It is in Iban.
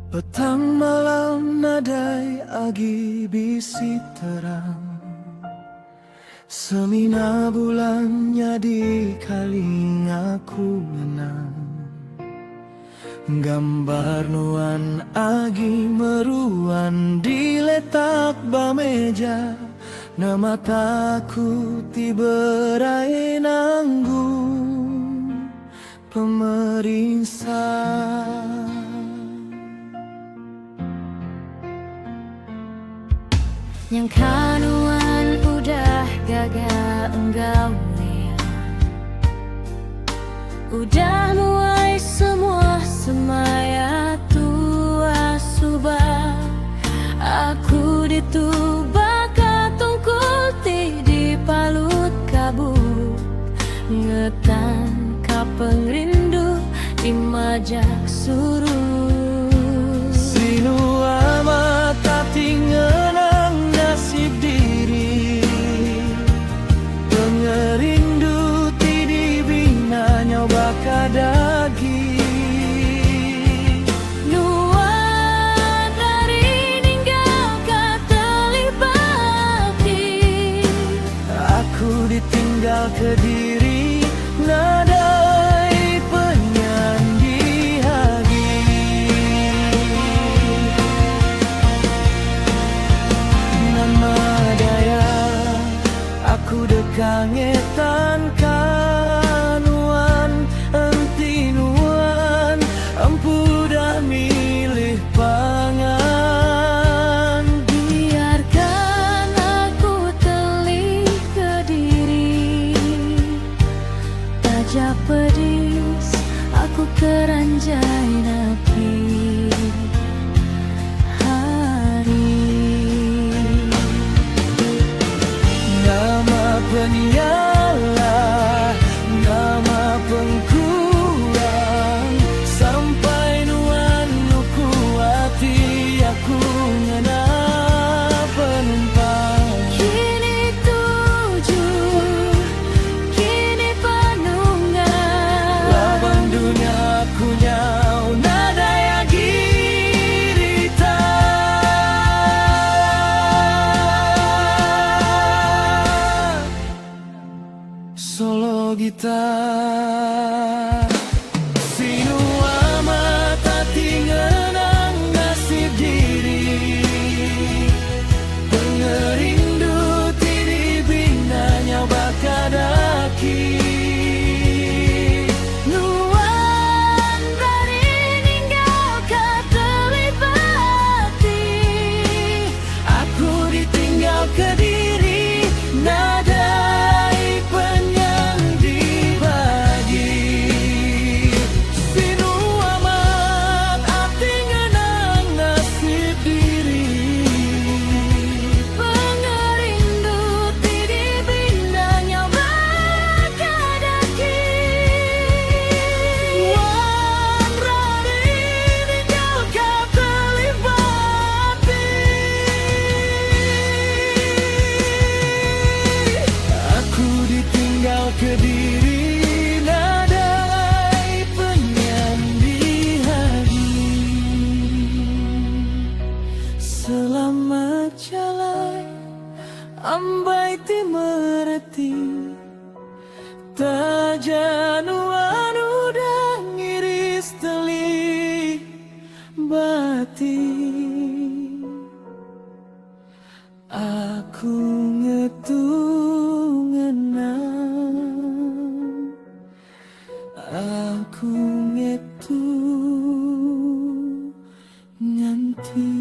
Petang malam nadai agi bisi terang. Semina bulan nyadi kaling aku ngenang. Gambar nuan agi meruan diletak ba meja. Nemata aku ti berai nanggung pemerinsa. Nyangka nuan udah gaga enggau iya. Udah muai semua semaya tua suba. Aku ditu baka tungkul ti dipalut kabut. Ngetan ka pengerindu ti majak surut. Sinu amat ati ngenang nasib diri. Pengerindu ti dibina nyau baka daging. Nuan rari ninggalka telih bati. Aku ditinggal kediri nadai penyandi agi. Nama daya aku deka ngetanka nuan enti nuan empu dah milih pangan. Biarkan aku telih kediri. Taja pedis aku keranjai napi hari. Nama penyalah, nama pengkurang. Sampai nuan nuku ati aku ngena penumpang. Kini tuju, kini penunggang. Laban dunya aku nyau nadai agi rita. Solo gitar. Sinu amat ati ngenang nasib diri. Pengerindu ti dibina nyau baka daki. Nuan rari ninggalka telih bati. Aku ditinggal kediri nadai penyandi bagi. Sinu amat ati ngenang nasib diri. Pengerindu ti dibina nyau baka daki. Nuan rari ninggalka telih bati. Aku ditinggal kediri nadai penyandi agi. Selamat jalai ambai ti mereti. Taja nuan udah ngiris telih bati. Aku ngetu ngenang. Aku ngetu nganti.